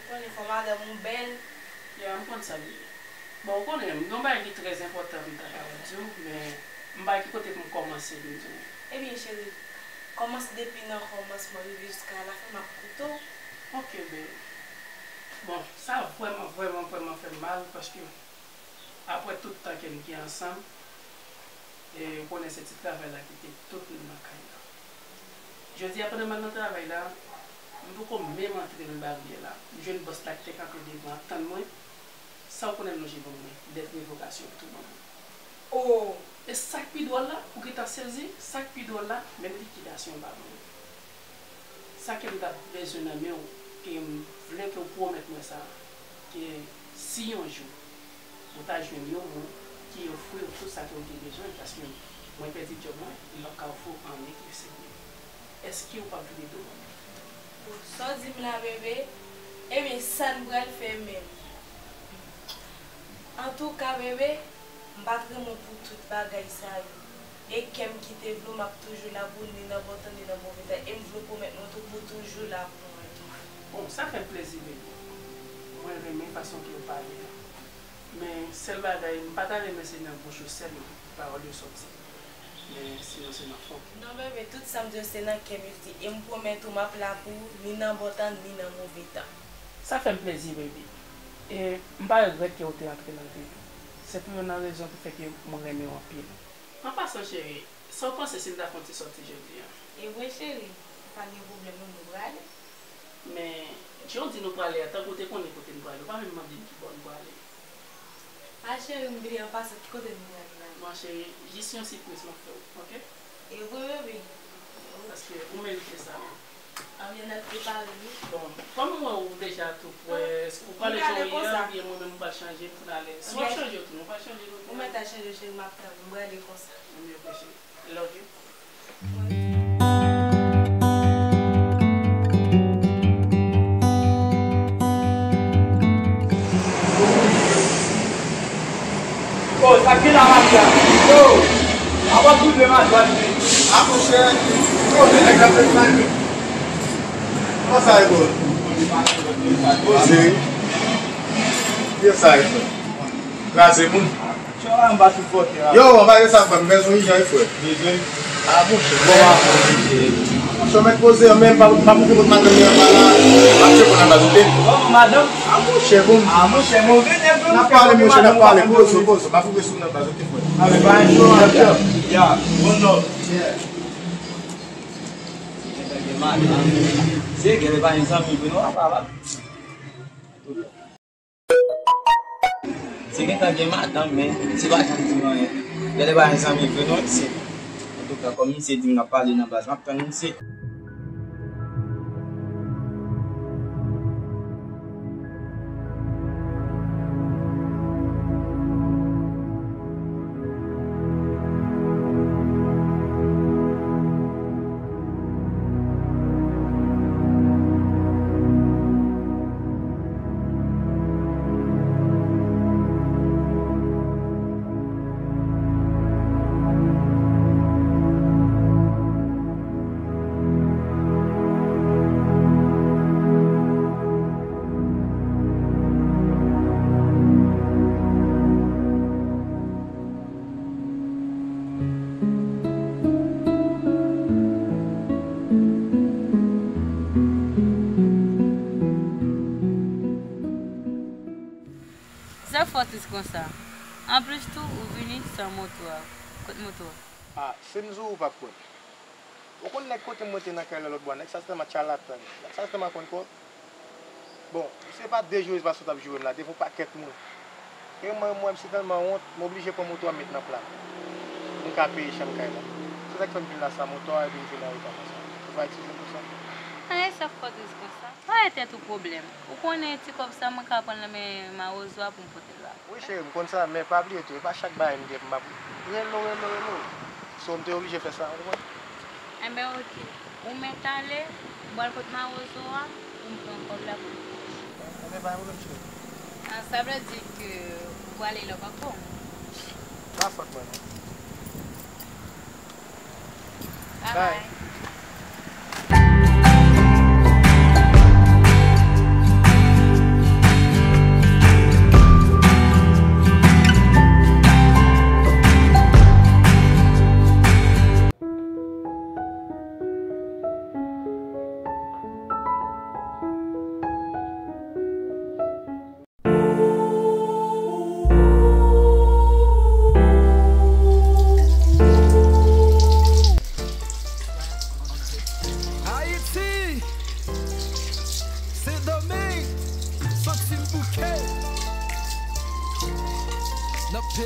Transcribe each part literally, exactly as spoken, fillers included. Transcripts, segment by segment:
Konnen fò madanm ou bèl. Ya, m konn sa, bebe. Bon, ou konnen, m gen yon bagay ki trè enpòtan m ta ka di w, men m pa ki kote pou m kòmanse pou m di w. Ebyen, cheri, kòmanse depi nan kòmansman rive jiska lafen, m ap koute w. Ok, bebe. Bon, sa vrèman, vrèman, vrèman fè m mal, paske apre tout tan ke n gen ansanm, e ou konnen se ti travay la ki te tout nou nan kay la. Jodi a, pandan m al nan travay la, m poko menm antre nan baryè la. M jwenn bòs la ki te kanpe devan ap tann mwen. Sa w konnen l lonje ban mwen, lèt revokasyon l tou ban mwen. Oh! E sa k pi dwòl la, ou gentan sezi, sa k pi dwòl la, menm likidasyon w pa ban mwen. Sa ke m t ap bezwen nan men w, ke m vle ke w pwomèt mwen sa, ke si yon jou ou ta jwenn yon moun ki ofri w tout sa ke w te bezwen, paske mwen pèdi djòb mwen, e m p ap ka ofri w anyen ki serye, èske w p ap vire do ban mwen? Bon, sa w di m la, bebe? Ebyen, sa n pral fè menm? Antouka, bebe, m pa t renmen w pou tout bagay sa yo. E kè m ki te vle w, m ap toujou la pou w, ni nan bon tan, ni nan move tan. E m vle w pwomèt mwen tou pou w toujou la pou mwen tou. Bon, sa fè m plezi, bebe. Mwen renmen fason ke w pale a. Men, sèl bagay, m pa ta renmen se nan bouch ou sèl pawòl yo sòti. Men, sinon, se nan fon. Non, bebe, tout sa m di yo, se nan kè m yo soti. E m pwomèt ou, m ap la pou ou, ni nan bon tan, ni nan move tan. Sa fè m plezi, bebe. E m pa regrèt ke w te antre nan vi m. Se pou youn nan rezon ki fè ke mwen renmen w anpil. An pasan, cheri, sa w panse si n ta fè yon ti sòti jodi a? E vre, cheri, pa gen pwoblèm, non, nou prale. Men, jan w di nou prale a, tankou w te konnen kote n prale, ou pa menm mande m ki bò n prale. A, cheri, m bliye an pasan, ki kote n prale la? Bon, cheri, jis yon sipriz m ap fè w, oke? E vre, bebe? Paske ou merite sa menm. Anben, n al prepare, wi. Bon, kòm m wè w deja tou prè, ou prale jan w ye a, oubyen mwen menm m pral chanje pou n ale? Si w ap chanje w tou, nou pral chanje nou tou. Ou mèt al chanje w, cheri, m ap tann ou, m prale konsa. Anben, oke, cheri. I love you. Oh, sa ki la, Matia? Yo, apa tu le mas bali? Apa, chè? Yo, men nèg la fè sa. Kòman sa ye, bro? Poze. Kiyès sa ye, frè? Kraze moun. Yo, anba tout kote la. Yo, anba yo sa, m bezwen yon jan, frè. Bezwen. Ah, monchè. Bon, ah, monchè. Monchè, mèt poze, menm pa, pa moute kot madanm li anba la. M ap tcheke nan baz, oke? Bon, madanm. Ah, monchè, bon. Ah, monchè, move nèg, non. N ap pale, monchè, n ap pale. Poze, poze. M ap fouke sou nan baz, oke, frè? Ah, men pa yon chou, madanm. Ya, bon, non. Yeah. Se gèlè pa yon zanmi, vre, non, apa, apa. Se gentan gen madanm, men se pa janm di m anyen. Gade pa yon zanmi vre non, se. Antouka, kòm misye di m n ap pale nan baz, m ap tann misye. Sa fè w tris konsa? Anplis tou, ou vini san moto a. Kot moto a? Ah, si m di w, ou p ap kwè. Ou konn nèg kote m rete nan kay la lòt bò, nèg sa se tèlman tchalatan. Nèg sa se tèlman konn kò. Bon, se pa de jou, se pa sa w t ap joure m la, devan yon pakèt moun. E mwen, mwen, se tèlman wont, m oblije pran moto a m met nan pla pou m ka peye chanm kay la. Se sa k fè m vin la sa moto a, epi m vin an reta konsa. Ou va eskize m pou sa? Anyen sa k fè w tris konsa? Pa bay tèt ou pwoblèm. Ou konnen ti kòb sa mwen ka pran nan men mawozo a pou m pote l ba ou. Wi, cheri, m konn sa, men pa bliye tou, e pa chak bagay m gen pou m ap rele w, rele w, rele w. So, m te oblije fè sa, ou konprann? Enben, oke. Ou mèt ale, m pral kot mawozo a, pou m pran kòb la pou m pote. Enben, pa gen pwoblèm, cheri. Ah, sa vle di ke ou prale la, ou p ap bon? Pa fòt mwen, non. Bye. Bye. Mete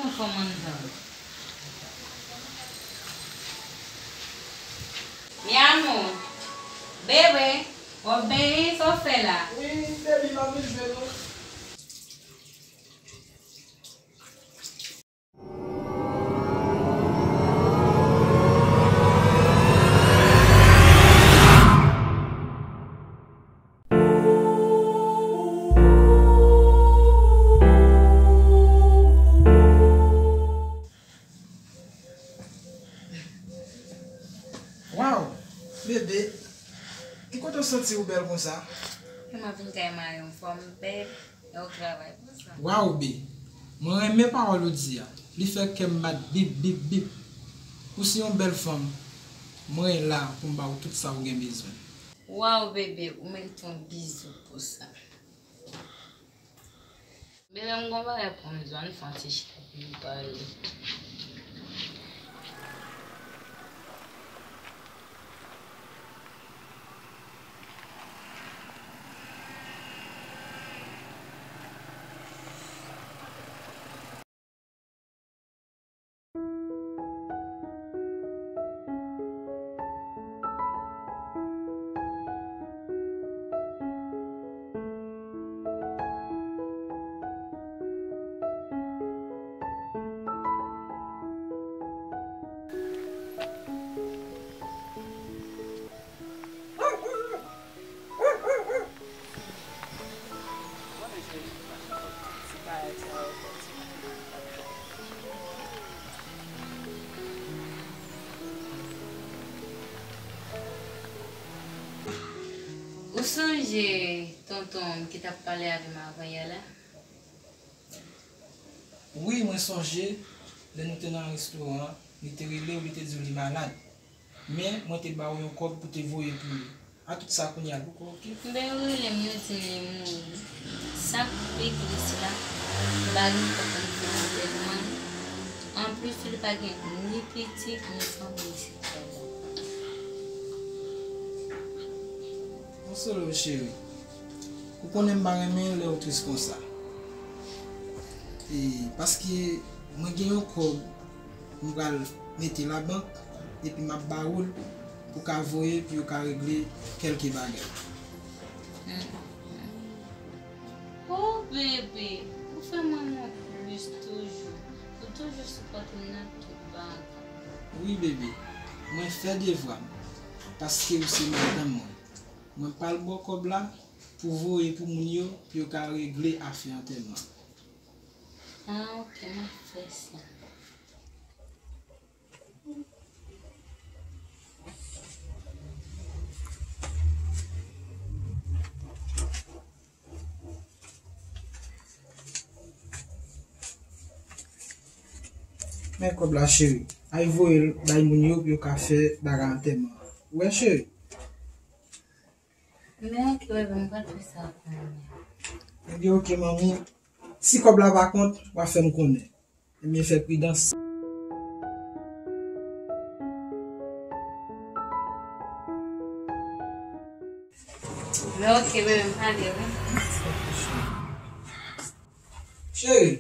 yon fanm anndan. Mi amor, bebe, w ap benyen, sa w fè la? Wi, baby, m ap vin jwenn ou. Waw, bebe, ki kote w santi w bèl konsa? Mwen vin kay mari m fò m bèl. Yo travay pou sa. Waw, be. Mwen renmen pawòl ou di a. Li fè kè m bat bip, bip, bip. Ou se yon bèl fanm. Mwen la pou m ba w tout sa ou gen bezwen. Waw, bebe, ou merite yon bizou pou sa. Bebe, m gon bagay pou m di w, ann fè yon ti chita pou nou pale. Ou sonje tonton ki t ap pale avè m avanyè la? Wi, mwen sonje, lè nou te nan restoran an, li te rele w, li te di w li malad. Men, mwen te ba w yon kòb pou te voye pou li. A tout sa, kounye a l poko oke. Bebe rele m, yo di m li mouri. Sa k pi tris la, m pa gen kòb pou m fè antèman. Anplis, li pa gen ni pitit, ni fanmi isit la. Konsole w, cheri. Ou konnen m pa renmen lè w tris konsa. E, paske mwen gen yon kòb m pral mete labank, epi m ap ba ou l pou ka voye, pou yo ka regle kèlke bagay. Oh, bebe, ou fè m renmen w plis toujou. Ou toujou sipòte m nan tout bagay. Wi, bebe, mwen fè devwa m, paske ou se madanm mwen. Mwen pral ba w kòb la pou voye pou moun yo, pou yo ka regle afè antèman. Ah, ok, m ap fè sa. Men kòb la, cheri. Al voye l bay moun yo pou yo ka fè bagay antèman an. Ou wè, cheri? Men ok, bebe, m pral fè sa kounye a. Ebyen, ok, manmi. Si kòb la pa kont, w a fè m konnen. Ebyen, fè pridans. Men ok, bebe, m pale, wi. Cheri,